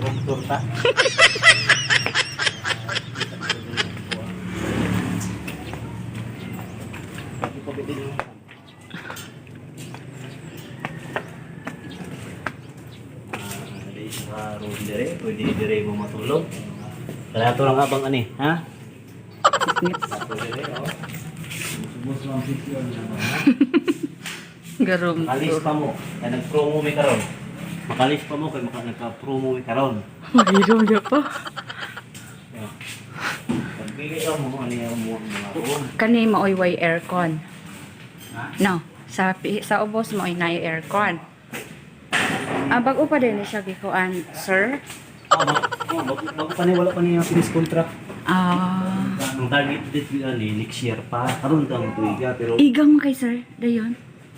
Room tour ta. Ah, room dire, pwede dire mo matulog. Kaya ito lang habang ani, ha? Ato dire, oh. Subos lang sityo niya ba, ha? Garom. Makalis pa mo. Kaya nag-promo mi karon. Makalis pa mo kay maka nagka-promo mi karon. Magirom niya pa. Yeah. Pagpili ka mo ano yung mo mga room. Kani maoy way aircon. Ha? No, sa ubos maoy na aircon. Ah, bago pa din siya gikuan, sir. Ah, oh, bago pa ni wala pa ni yung finish contract. Ah, Ang target date ni ani next year pa. Karon kang tuiga pero igang mo kay sir, dayon.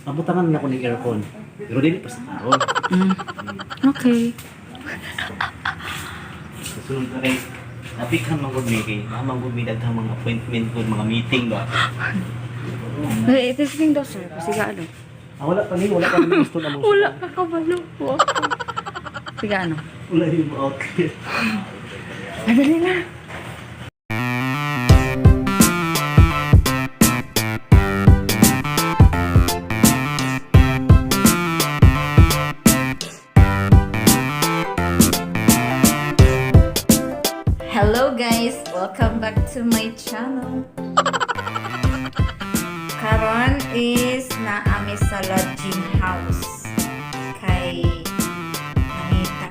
abutangan na ko ning aircon. Pero dili pa sa karon. Okay. Susunod na kay napikhan man gud mi kay mama gud mi daghang mga appointment gud mga meeting ba. Eh, testing daw sir, sige ano. Ah, wala pa ni gusto na mo. Wala ka kabalo po. Sige ano. Wala yung outlet. Ah, dali na. Hello guys! Welcome back to my channel. Karon is naami sa lodging house kay nangita.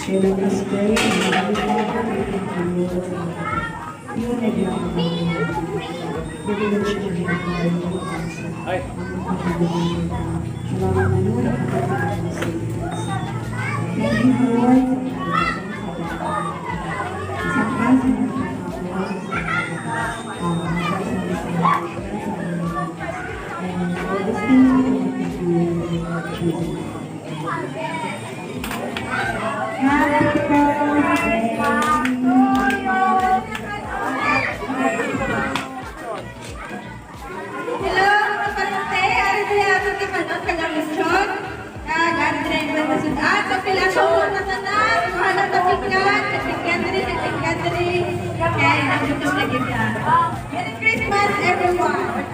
Okay, let us pray. In the name of the Father, and of the Son, and of the Holy Ay. Thank you, Lord. And all these things we commit to you in the name of Jesus. Happy birthday. Hello, mga pasante. Ari diri ato ti panon kag lechon. Kag ari diri ang pasudan. So pila ko na tanan. Kuha na ta pigkan, pigkan diri, pigkan diri. Kay nagluto na gid ta. Merry Christmas, everyone.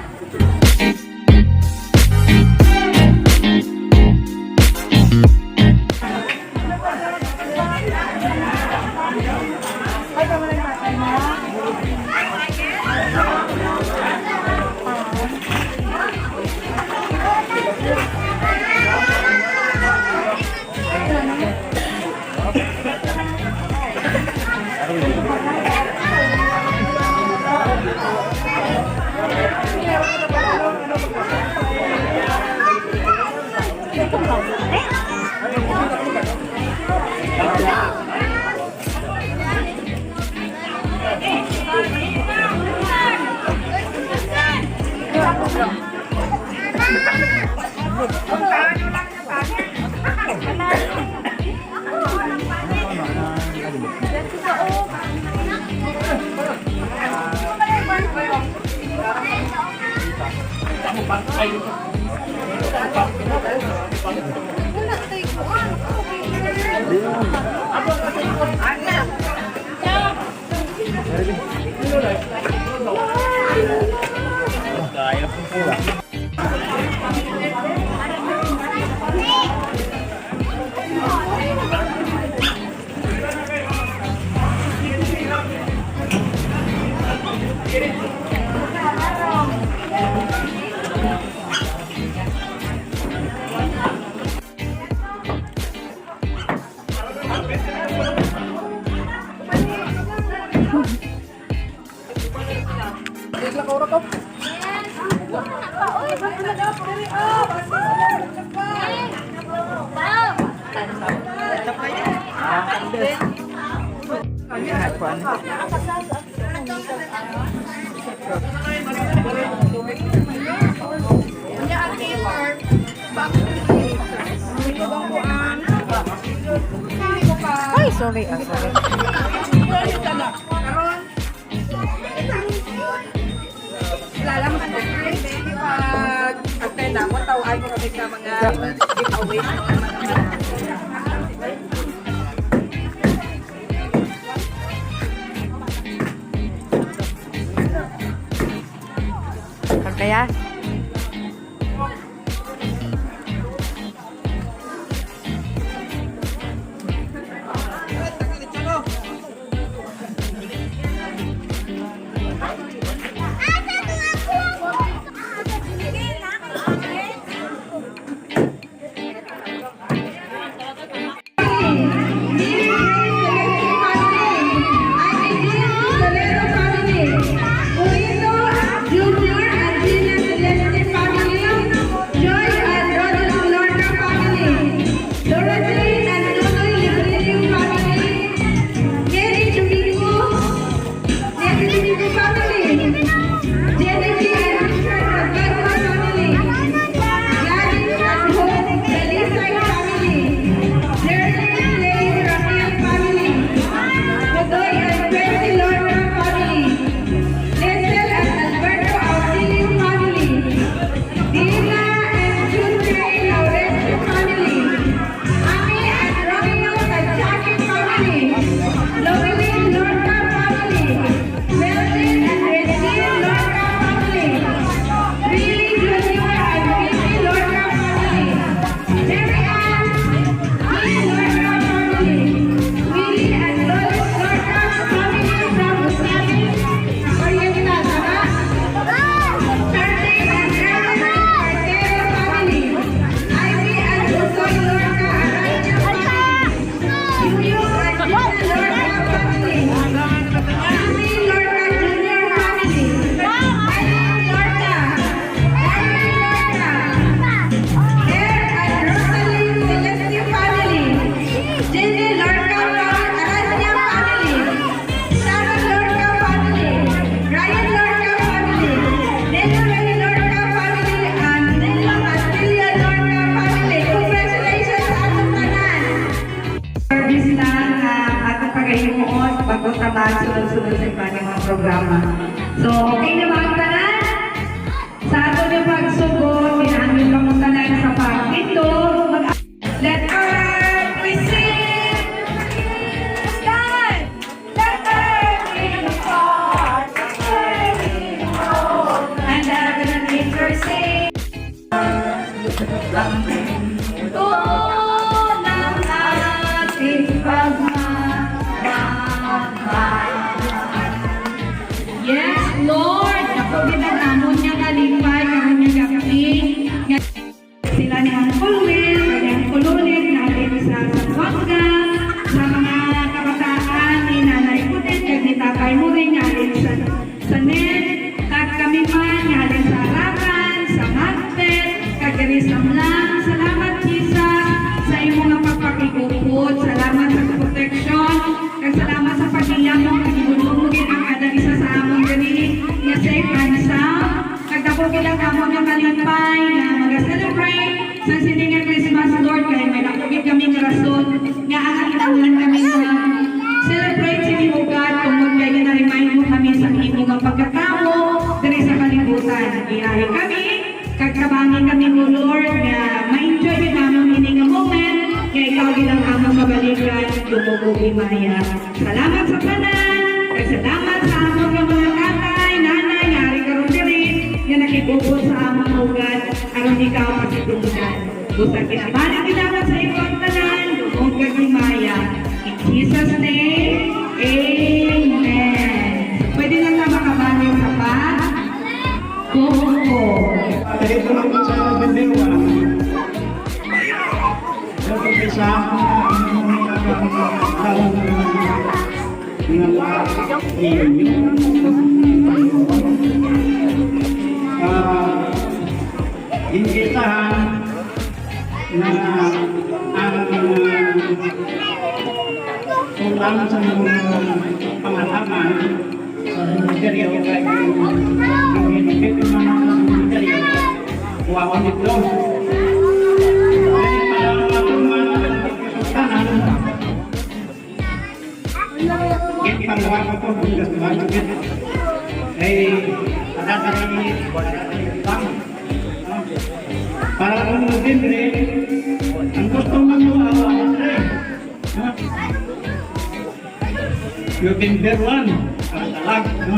Kaya po. Ay, sorry. Ah, sorry. Pag attend ako, tawag ko kami sa mga giveaway. Kaya? lang ang atong pagahimuon bago ta magsunod-sunod sa ibang mga programa. So, okay na ba ang tanan? Sa ato yung pagsugod, kinahanglan pa mo tanan sa pagtindog. Let earth receive. God! Let earth impart. And heaven and nature sing. Ito ng ating pagmamahal. Yes, Lord! Ako gid ang amon nga kalipay karon nga gabi. Nga sila ni Uncle Will, ni Uncle Ulit, natin sa Zamboanga, sa mga kabataan ni Nanay Putet, kag ni Tatay Muring, alin sa Net, kag kami man, alin sa Arakan, sa Magpet, kag diri sa Mlang. Salamat, Jesus, sa imong nga pagpakigupod. Salamat sa protection, kag salamat sa pagilya mo, kag gibulong mo gid ang kada isa sa amon diri nga safe and sound. Kag dako gid ang amon nga kalipay nga maga-celebrate sa sini nga Christmas, Lord, kay may dako gid kami nga rason nga ang kinahanglan kami nga celebrate sini, O God, tungod kay na-remind mo kami sa imo nga pagkatao diri sa kalibutan. Iyahi kami, kag tabangi kami mo, Lord, nga ma-enjoy gid namon ini nga moment nga ikaw gid ang among kabalikan dungog og himaya. Salamat sa tanan, kag salamat sa among nga mga tatay, nanay nga ari karon diri nga nakigupod sa among hugad aron ikaw pakitungdan. Busa kinabalik gid naman sa imo ang tanan dungog kag himaya. In Jesus' name, amen. Pwede na nga makabalik sa pa? Kuko. Dito lang po sa November 1. Ito isa ang reunion. Imbitahan na ang tulang sa mga pangalaman sa ministeryo kay ang hinigit ng mga ministeryo kuwawa nito. Kaya para atong mga kasultanan, panggawa ko to, bugas na ay adadari bang para kung Nobyembre, ang gusto magluaw ay ha? November 1, ang talag, no?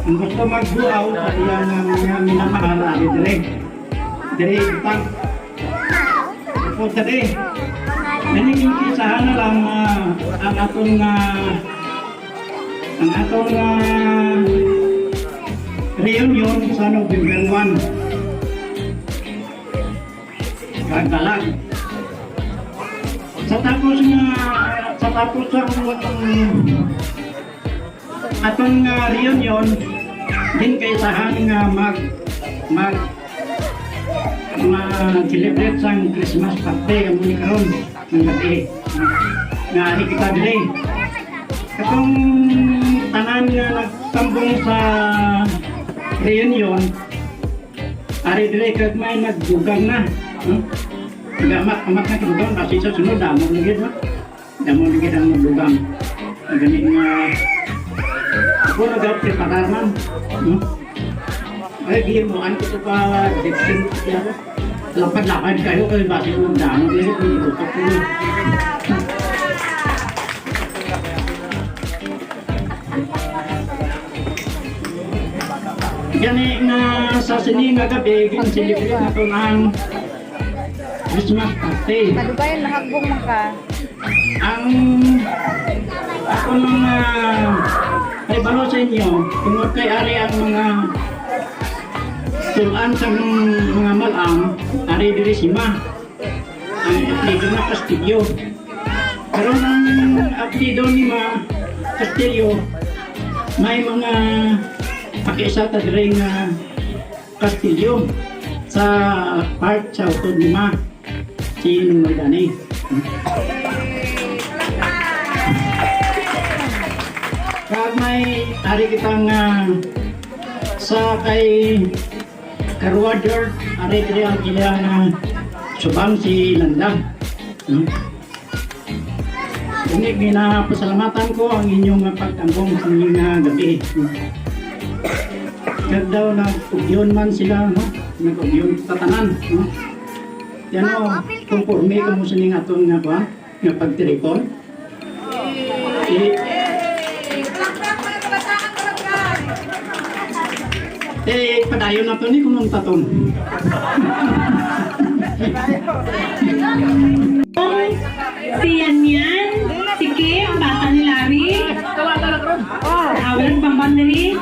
Ang gusto magbuaw sa iyang mga minamahal ari dire. Dire pag punta dire. Naninginkisahan na lang ang atong reunion sa November 1. Kagalag. Sa tapos ang atong reunion din kaysahan nga mag mag ma-celebrate sa Christmas party amo ni karon ng gabi nga ari kita diri katong tanan nga nagtambong sa reunion ari diri kag may nagdugang na, no? Nagamak amak na dugang kasi sa sunod damo na gid, no? Damo na gid ang dugang gani nga ako nag-preparar man, no? Ay gihimuan ko to pa dipsin ako lapad-lapad kayo kay base mo damo gid ko ko. Gani nga sa sini nga gabi, gin-celebrate na to ng Christmas party. Kadugayan nahagbong man ka. Ang ako nang ay sa inyo, tungod kay ari ang mga tulaan sa mga malang, ari diri si Ma. Ang apelyido na Castillo. Pero ang apelyido ni Ma Castillo, may mga pakiisa ta diri nga Castillo sa part sa utod ni Ma si Nunoy Dani. Kag may ari kitang sa kay Karwader, ari diri ang ila na subang si Landang. Ini ginapasalamatan ko ang inyong pagtambong sa inyong nga gabi. Kag daw nag-ugyon man sila, no? Nag-ugyon tatanan, no? Yan o, conforme ka mo sa ning aton nga ba, nga pagtiripon. Eh, Palakpak mga kabataan, palakpak! eh, padayon na to ni kung taton. Si Yan Yan, si Kim, bata ni Larry. Awin Pambandari.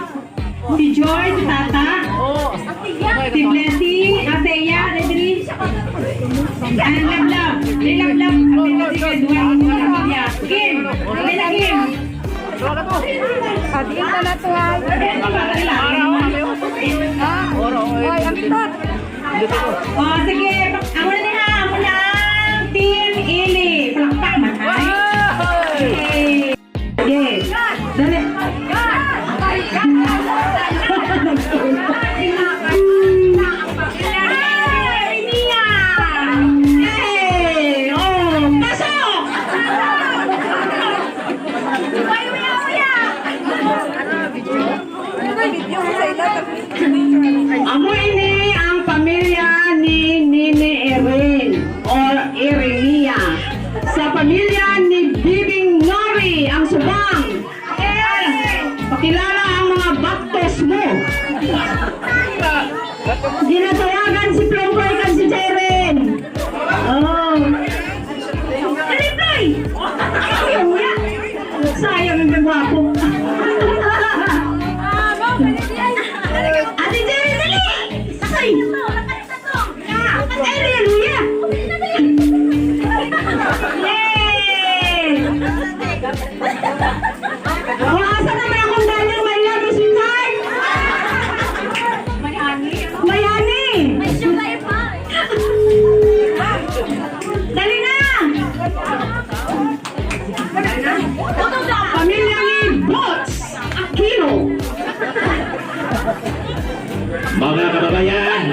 Si Joy, si Tata. Si Blessy, Ateya, Redri. And Love Love. May Love Love. Ang pinag duwa ang mga pamilya. Kim, may na Kim. Adiin na na to ha. Bata ni Larry. Oy, ang pitot! Oh, sige. Amo na niya. Amo na ang Team Ili. Palakpak man, ay. Okay. Okay. Dali. Hey! Oh, pasok! Amo ini ang pamilya ni Nini Erin or Irenia. Sa pamilya ni Bibing Nori ang subang. Eh, pakilala ang mga baktos mo. Ginatawagan si Plongkoy kan si Jeren. Oh. Dali, Ploy! Ayaw niya. Sayang ang gwapo. Ate Jeren, dali! Sakay! Ay, hallelujah! Yay! O, asa na may akong Daniel? May love you, sweetheart! May honey! Dali na! Pamilya ni Bots Aquino! Mga kababayan,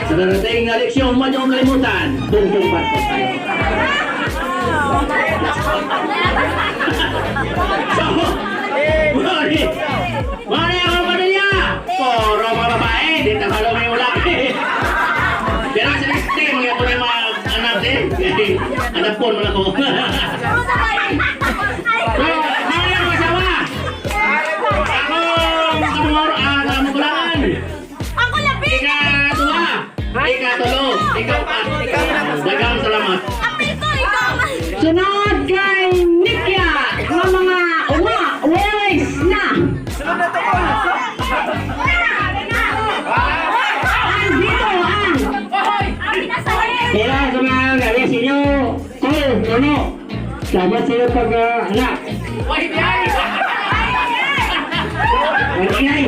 sa darating na eleksyon, huwag niyong kalimutan, Bongbong Marcos tayo. So, mali, mali ang pamilya! Puro mga babae, di Tagalog may wala. Pero sa next day, mga ko na yung mga anak eh. Anak po, mga ko. So, mali ang asawa! Ako, kamungor, ang kamukulangan. Ako labi! Ikatuwa, ikatulo, ikapat. Daghang salamat. Apil ko, ikaw! Sunod kay Nikya ng mga uwa, walis na. Andito ang Kaya sa mga gabi sa inyo, Kol, Nono, salamat sa iyo pag anak. Ang inay.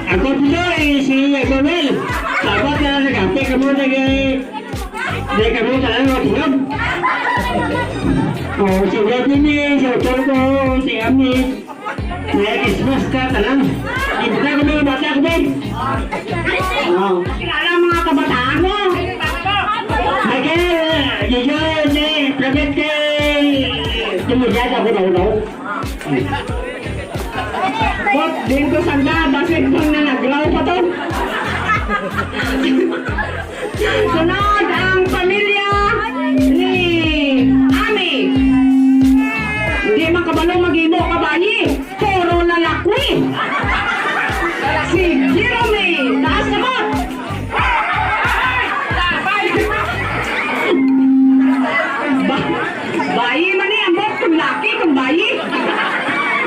Ako po eh, si Gomel. Salamat na nag-ate ka mo nag di kami talang matulog. Oh, si Vladimir, si Otto, si Ami. Merry Christmas ka talang. Hindi ka kami, bata kami. Oh. kilala ang mga kabataan mo. Michael, Jojo, ni Prabet kay Tumuyad ako na ulo. Bot, din ko sanda, basit bang na nagraw pa to. Sunod ang pamilya ni Ami. Hindi man kabalo mag-imo kabayi, puro lalakwi. Si Jeremy, taas na bot. Bayi man ni ambot kung laki kung bayi.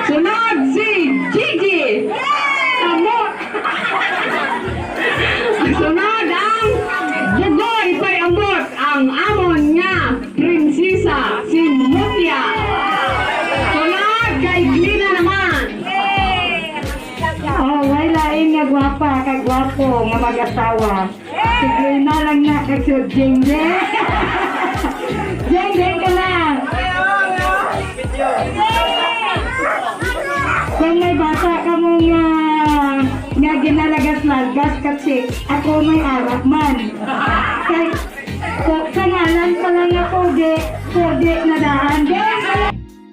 Sunod si Gigi. Ambot. Sunod ang Bugoy pa'y ambot ang amon nga prinsesa si Mutia. Sunod kay Glina naman. Oh, may lain nga gwapa kag gwapo nga mag-asawa. Si Glena lang na kag si Jengjeng. Jengjeng ka lang. Kung may bata ka mo nga nga ginalagas-lagas kasi ako may arak man. Kay ko sa ngalan pa lang ako di Pwede na daan.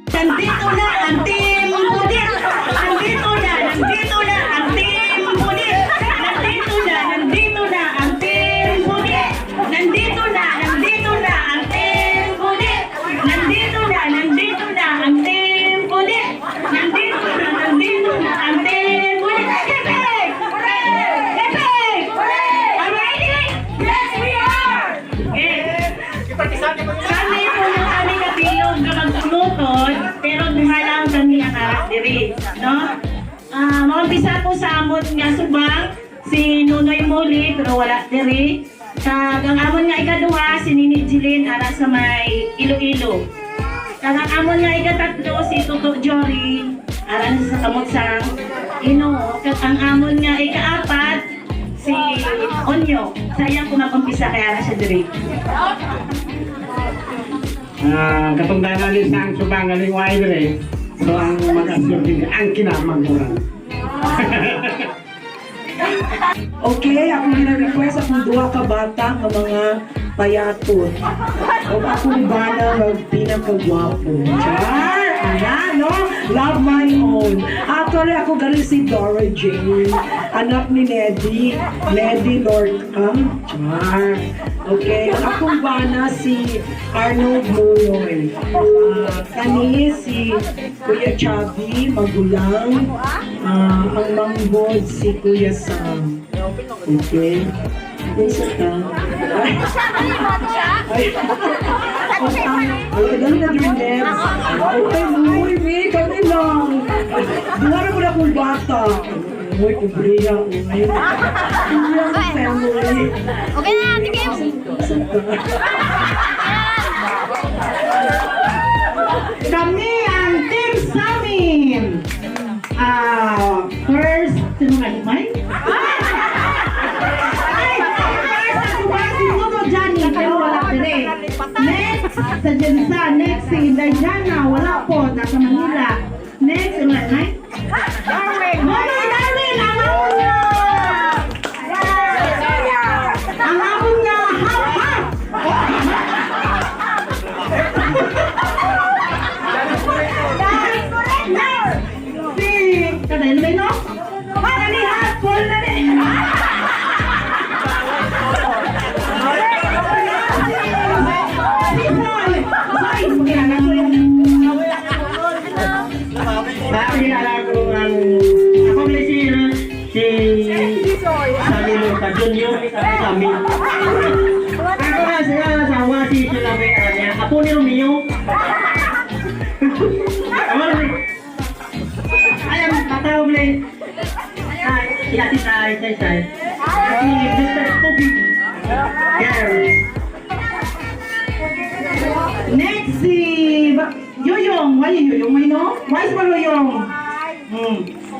Nandito na ang Team Budit! Nandito na! Nandito na ang Team Budit! Nandito na! Nandito na ang Team Budit! Nandito na! Nandito na ang Team Budit! Nandito na! Nandito na ang Team Budit! Nandito na! Nandito na ang Team Budit! Hip-hip! Hip-hip! Are we ready? Yes, we are! Okay. Kami po yung aming kabilog na magtumutod, pero duha lang kami ang arak diri, no? Ah, maumpisa po sa amon nga subang si Nunoy Muli pero wala diri. Kag ang amon nga ikaduha si Nini Jilin ara sa may Iloilo. Kag ang amon nga ikatatlo si Toto Jory ara sa kamot sang Ginoo. Kag ang amon nga ikaapat si Onyo. Sayang kung mag-umpisa kaya ara siya diri. Katong danalis na ang subang aling wai dire. So ang mag-assure din ang kinamangguran. Okay, akong gina-request akong duha ka bata nga mga payaton. O akong bana nga pinakagwapo. Char! Ayan, no? Love my own. Actually, ako galing si Dora Jane. Anak ni Neddy. Neddy Lorca. Char. Okay, ang akong bana si Arnold Munoy. Kani si Kuya Chubby, magulang. Ang mangbod si Kuya Sam. Okay. Isa ka. Ay. Ay. Ay, dali na din, Nebs. Okay, uy, mi, kami lang. Duha na mo na akong bata. Uy, kubriya, uy. Kubriya ang family. Okay na, Ate Kim. Isa ka. Kami ang Team Samin! First, sino nga may? Ay, first ang subang si Nuno Johnny, pero wala dire. Next, sa Jensa. Next, si Dayana, wala po, nasa Manila. Next, sino nga may? Darwin! Nonoy Darwin, ang amon nga! Ang amon nga, half-half! Next! Si... Kadahil ba no? Para ni Apple na ni... Si Paul! Ay, kilala ko yan. Nakakilala ko ang ako ulit si si Sammy Lorca Junior Sammy. Ako nga siya asawa si Sulame Aranya. Apo ni Romeo. Amo ni. Ay, ang patawag ni. Ay, si Ate Sai, Sai Sai. Si Mr. Tubig. Girl. Next, si... Yoyong. Why Yoyong? May no? Why is Yoyong?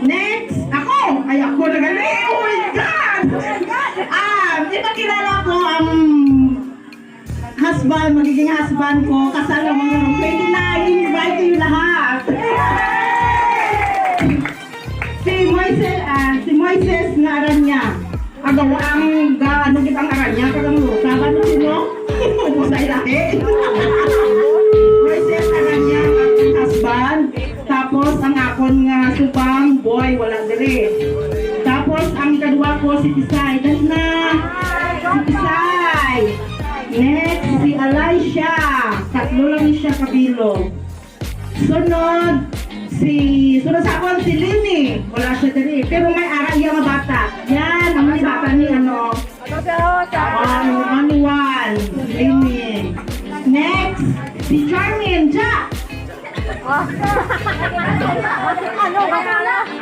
Next, ako! Ay, ako na gali! Oh my God! Ipakilala ko ang husband, magiging husband ko. Kasal na mga 29, invite kayo lahat. Si Moises, si Moises nga Aranya. Agaw ang ga, ano gid ang Aranya kagang luta ba no sino? Sa ilahi. Moises Aranya ang husband. Tapos ang akon nga supang boy wala diri. Tapos ang ikaduha ko si Tisay. Dali na. Si Tisay. Next si Elisha. Tatlo lang ni siya kabilog. Sunod, si sunod sa akon si Lini. Wala siya diri. Pero may ara iya nga bata. Yan, ang may bata ni ano. One, one, Lini. Next, si Charmin. Ja!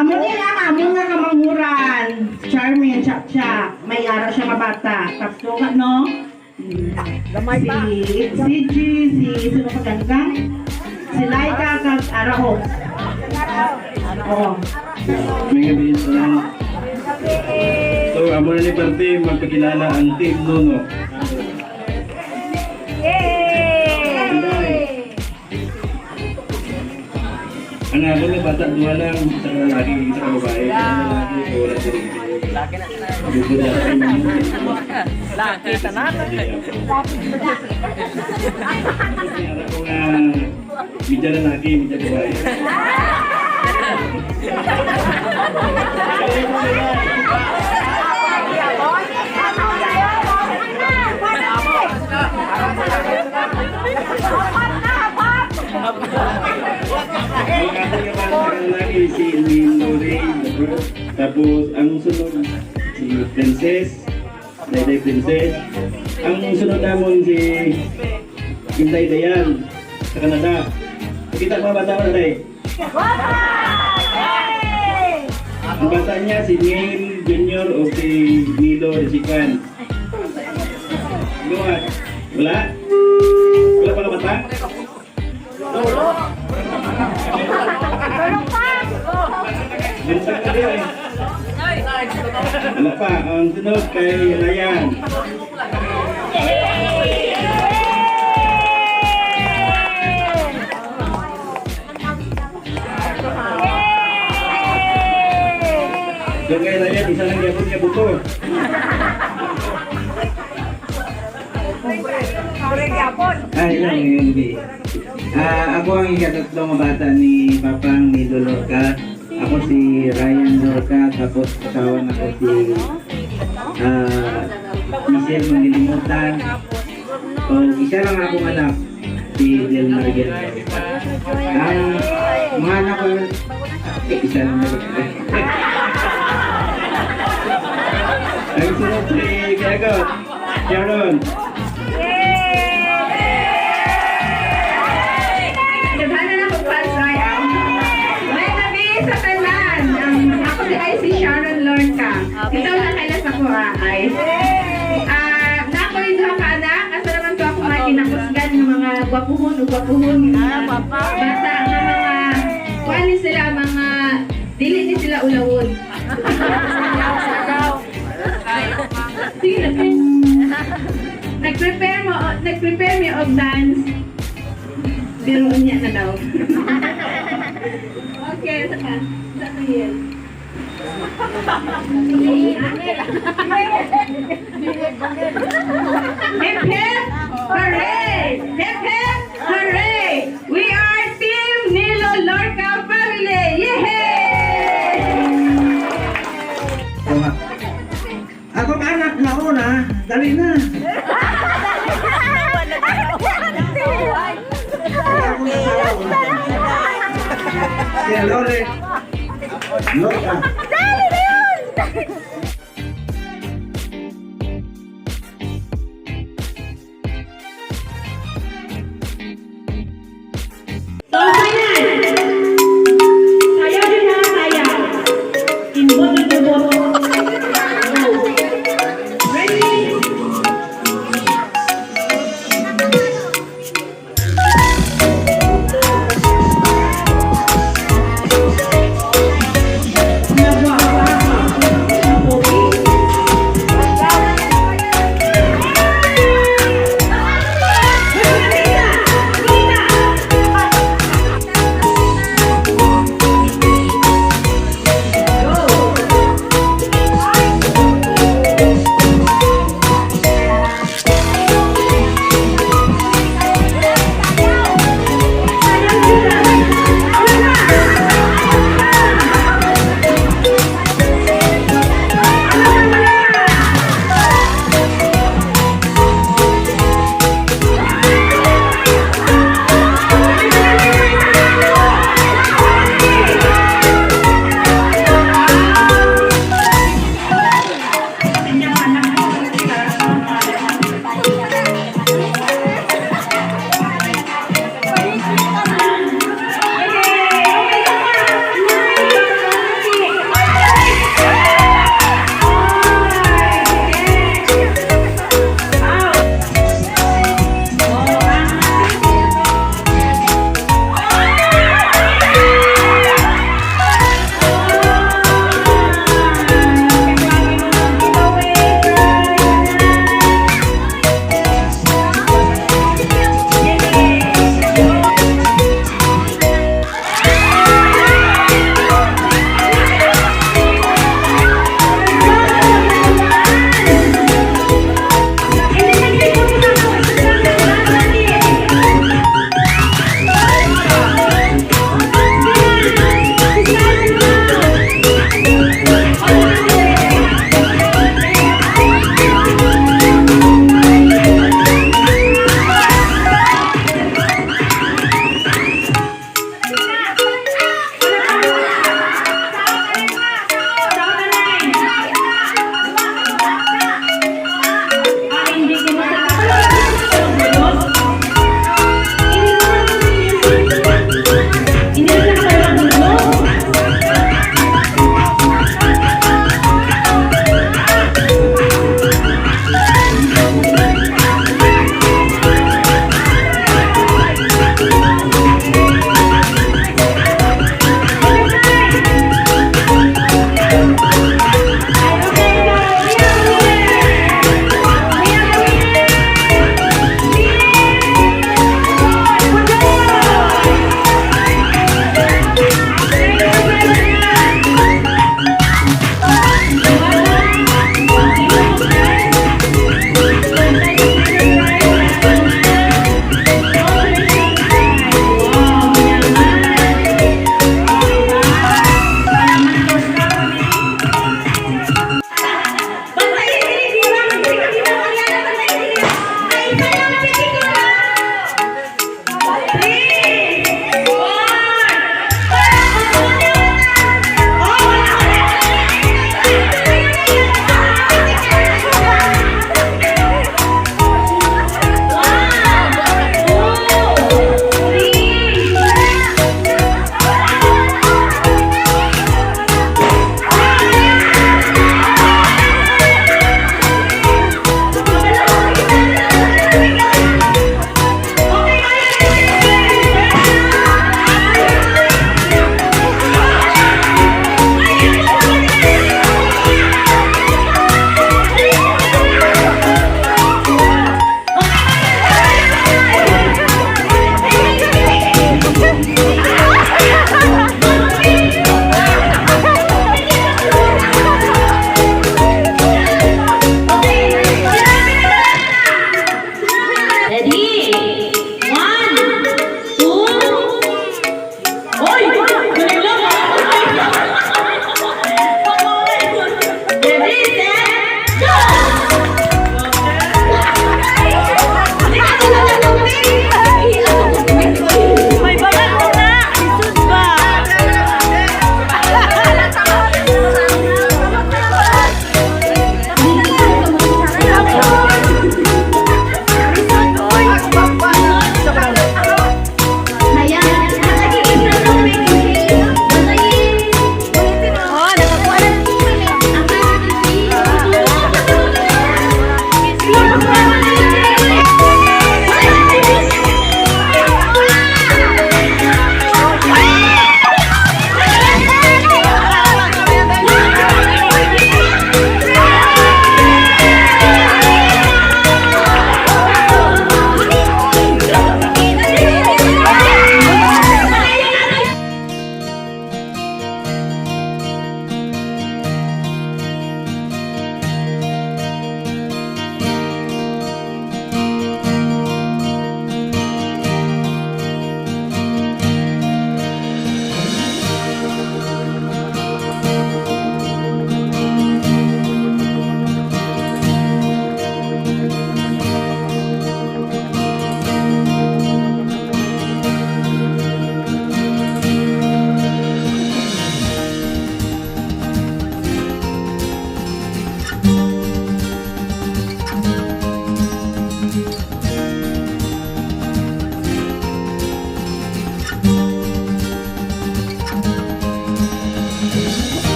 Amo ni ang amo nga kamanghuran. Charmin, cha cha. May ara siya nga bata. Tatlo ka, no? Si, si G, si, sino pa ganggang? Si Laika kag Araho. Oo. May gabi sa lahat. So, amo na ni Parte, magpakilala ang Team Nono. Yay! Ang ako nga bata, duha lang, isa ka lalaki, isa ka babae. Ang lalaki, wala diri. Laki na. Bukod na Laki tanan. Ako nga, medyo lalaki, medyo babae. Ang ating nga bata nga lalaki, si Nino Ray, tapos ang sunod, si Princess, Dayday Princess. Ang sunod namon si Inday Dayan sa Canada. Nakita ko mga bata ko, Day. Ang bata niya si Neil Jr. o si Nilo Resican. Luwas. Wala? Wala pa ka bata? Tulog pa! Eh. Wala pa. Ang sunod kay Ryan. Doon kay Ryan, isa lang yapon niya buto. Ay, lang yun, B. Ako ang ikatatlong bata ni Papang ni Lorca. Ako si Ryan Lorca, tapos asawa na ko si Michelle Mangilimutan. O, isa lang akong anak, si Del Margel Lorca. Ang mga anak ko, eh, isa lang na. Ang sunod si Gagot, Sharon. Daghanan ako fans ay ah. May gabi sa tanan. Ako si ay si Sharon Lorca. Ito lang kailas ako ah, ay. Na ako yung duha ka anak. Asa naman to ako mga kinakusgan ng mga gwapuhon o gwapuhon nga bata nga mga kuan ni sila mga dili ni sila ulawon. Sige na. Nag-prepare mi og dance. Pero unya na daw. Okay, saka. Sa yun. Hip hip! Hooray! Hip hip! Hooray! We are Team Nilo Lorca family! Yay! Akong anak na una, dali na. Akong asawa una. Si Lore. Lorca. So, final! Sayaw din ha, sayaw. Inbot na tubot. Ready? Nagwapa.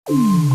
Bye.